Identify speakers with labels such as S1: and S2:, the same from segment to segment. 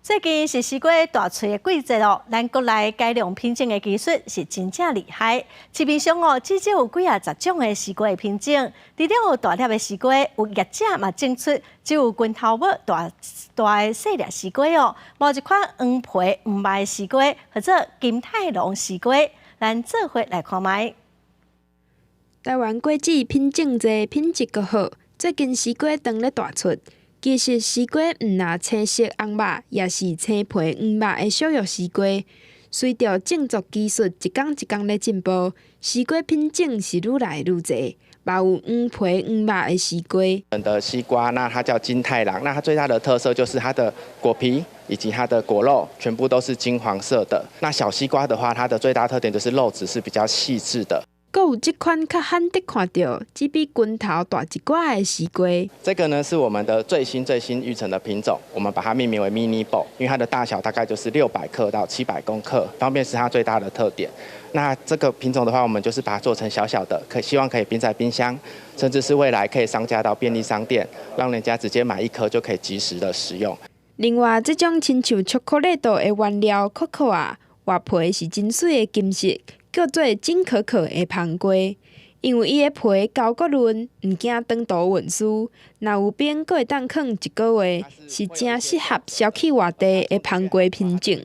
S1: 最近是西瓜大穗的季節咯，咱國內改良品種的技術是真正厲害。市面上哦，至少有幾仔十種的西瓜的品種，除了有大粒的西瓜，有業者嘛種出只有拳頭拇大大的細粒西瓜哦，嘛有一款黃皮毋峇的西瓜，號做金泰隆西瓜，咱做伙來看覓。
S2: 台灣果子品種濟，品質閣好，最近西瓜當咧大出。其實西瓜毋若青色紅肉，也是青皮黃肉的小玉西瓜。隨著種作技術一工一工咧進步，西瓜品種是愈來愈濟，嘛有黃皮黃肉的西瓜。
S3: 的西瓜，那它叫金太郎，那它最大的特色就是它的果皮以及它的果肉全部都是金黃色的。那小西瓜的話，它的最大特點就是肉質是比較細緻的。
S2: 閣有這款較罕得看著，只比拳頭大一寡的西瓜。
S3: 這個呢是我們的最新最新育成的品種，我們把它命名為 Mini Ball，因為它的大小大概就是600克到700公克，方便是它最大的特點。那這個品種的話，我們就是把它做成小小的，可希望可以冰在冰箱，甚至是未來可以上架到便利商店，讓人家直接買一顆就可以即時的食用。
S2: 另外，這種親像巧克力豆的原料可可啊，外皮是真媠的金色，叫做金可可的香瓜，因為伊的皮厚閣潤，毋驚長途運輸，若有冰閣會當囥一個月，是誠適合銷去外地的香瓜品種。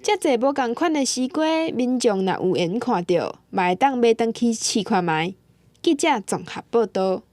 S2: 遮濟無仝款的西瓜，民眾若有緣看著，嘛會當買轉去試看覓。記者綜合報導。